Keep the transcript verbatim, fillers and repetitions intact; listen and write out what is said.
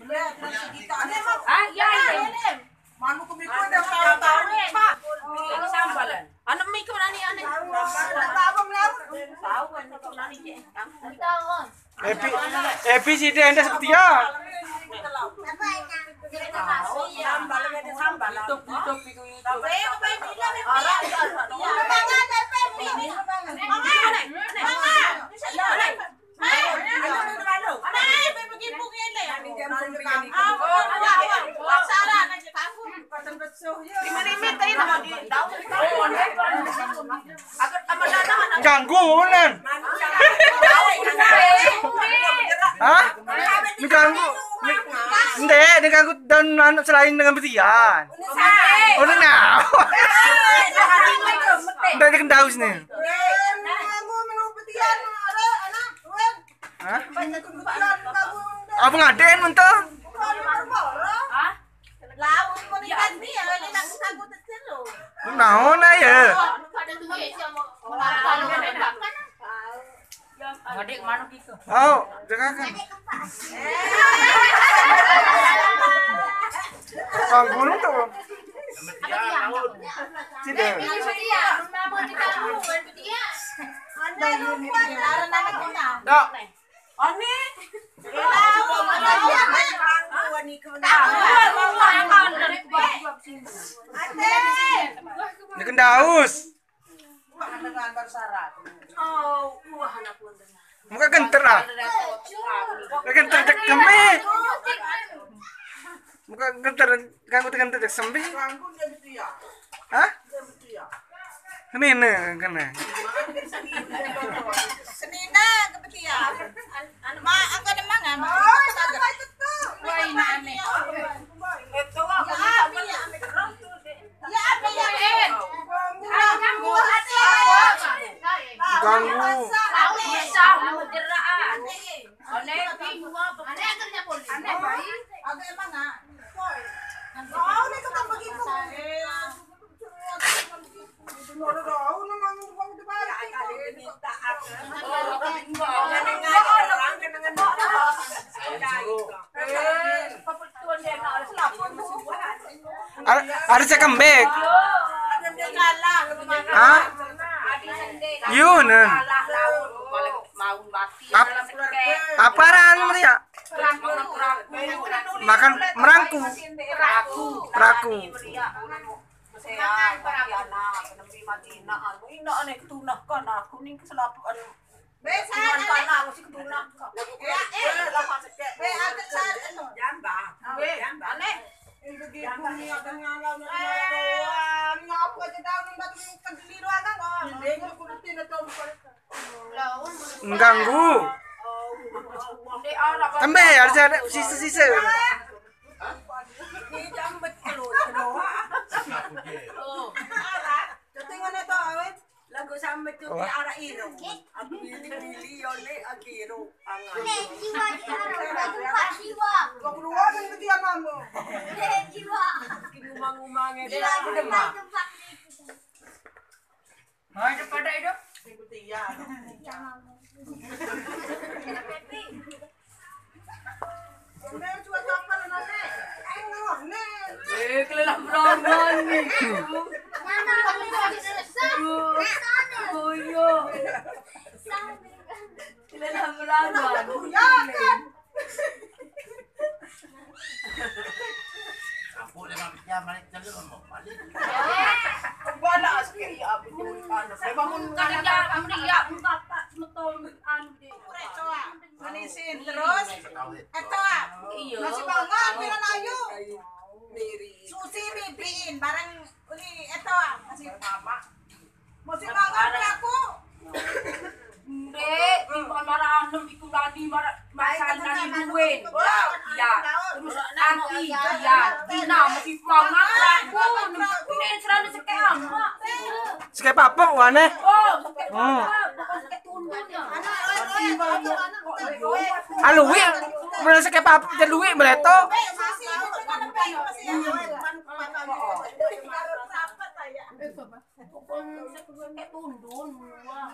Ah, iya, iya. Manu kemikir dah tahu-tahu, Pak. Ini sambalan. Anak mi kemana nih, anak? Tahu, tahu, anak kemana nih, Cek? Tahu. Epi, Epi sih dia ente setia. Sambal, ada sambal. Itu, itu, itu, itu. Tapi apa yang bilang, Epi? Mangan, Epi, Epi. Mangan, mangan. Mangan. Ganggu, Nen. Hah? Ganggu. Ndek, diganggu dan anu selain dengan betian. Oh, nah. Ndek, dia kendaus nih. Hah? Apa ngaden mentok? Hah? Naon ya? Ngadek manuk itu. Oh, jangan. Kang gunung tuh. Sini. Dok. Ani. Ini kendaus. Muka genter ah. Genter cek kemi. Muka genter, ganggu genter cek sembi. Hah? Ini nih kena. Senina kepetian. Anu ma angka demangan. Wah, ini aneh. Ya, apa ya? Ya, apa ya? Ganggu. Aneh, aneh, aneh, baik. Agak emang, ah. Kau nih tukang begitu. Ada, ada cekembek. Hah? Yun. Ap-, aparan meriak? Makan merangku. Peraku. Sehat, mati anak, nembe mati nak, anu, ina aneh ketunah kan aku ning keselapuan. Be, sehat, aneh. Kana mesti ketunah. Ya, eh. Lah, masuk ke. Be, ada sehat, anu. Jambah. Be, jambah. Aneh. Ini begitu, ini ada nyala, nyala doang. Ngapa aja daun batu kediri doang kan? Ini aku nanti ada dompet. Mengganggu. Tembe, harus ada sisa-sisa. Lagu sampai tu di arah iro. Aku bili-bili, yo, le, aku iro. Angan. Jiwa di arah, jiwa. Kau keluar dari dia, mama. Jiwa. Kini ngumang-ngumang, ya. Jiwa, jiwa, jiwa. Hai, ada pada itu? Ikuti, ya. Bener, cua kapal, nane. Ayo, ne. Eh, kelelah berongon nih. Mana? Aduh. Oh, iya. Kelelah berongon. Ya, kan. Aku lima jam balik, jadi mau balik. Bala sekali ya, betul, panas. Saya bangun. Kadang ya, kamu ya, buka apa, semeton, anu, deh. Manisin, terus? Eto, ah. Iya. Masih bangun, bilang ayu. Susi bibiin, bareng, uli, eto, ah. Masih mama. Masih bangun, aku. Ndek, di marah anem iku tadi, marah, marah tadi duit. Ya, terus Angki, ya, Dina masih mangan aku. Ini celana sekek amat. Sekek papok, wane. Oh, sekek papok, sekek tundun ya. Alui, mana sekek papok, jadi lui, meleto. Sekek tundun, wah.